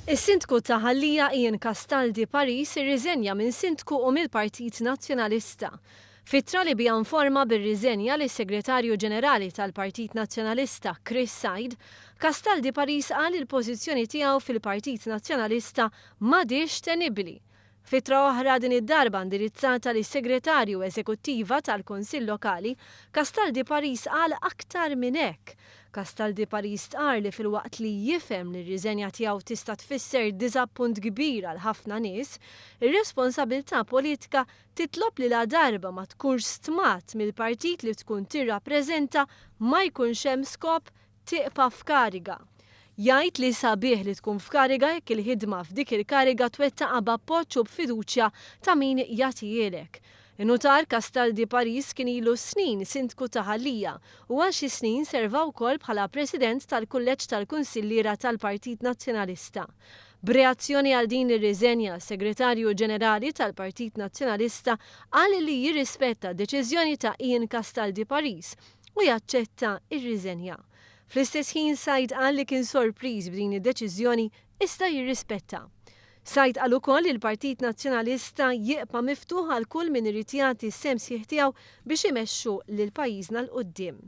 Is-Sindku ta' Ħal Lija Ian Castaldi Paris irriżenja minn Sindku u mill-Partit Nazzjonalista. F'ittra li biha nforma bir-riżenja lis-Segretarju Ġenerali tal-Partit Nazzjonalista Chris Said, Castaldi Paris qal li l-pożizzjoni tiegħu fil-Partit Nazzjonalista m'għadhiex tenibbli. F'ittra oħra, din id-darba indirizzata lis-Segretarju Eżekuttiva tal-Kunsill Lokali, Castaldi Paris qal aktar minn hekk. Castaldi Paris stqarr li filwaqt li jifhem li r-riżenja tiegħu tista' tfisser diżappunt kbir għal ħafna nies, ir-responsabilità politika titlob li ladarba ma tkunx stmat mill-partit li tkun tirrappreżenta ma jkunx hemm skop Tibqa' f'kariga. Jgħid li sabiħ li tkun f'kariga jekk il-ħidma f'dik il-kariga twettaqha b'appoġġ u b'fiduċja ta' min jagħtihielek. In-Nutar Castaldi Paris kien ilu snin Sindku ta' Ħal Lija u għal xi snin serva wkoll bħala President tal-Kulleġġ tal-Kunsilliera tal-Partit Nazzjonalista. B'reazzjoni għal din ir-riżenja, s-Segretarju Ġenerali tal-Partit Nazzjonalista qal li jirrispetta d-deċiżjoni ta' Ian Castaldi Paris u jaċċetta r-riżenja. Fl-istess ħin Said qal li kien sorpriż b'din id-deċiżjoni iżda jirrispetta. Said qal ukoll li l-Partit Nazzjonalista jiqpa' miftuħ għal kull min irid jagħti s-sehem sħiħ tiegħu biex imexxu lil pajjiżna 'l quddiem.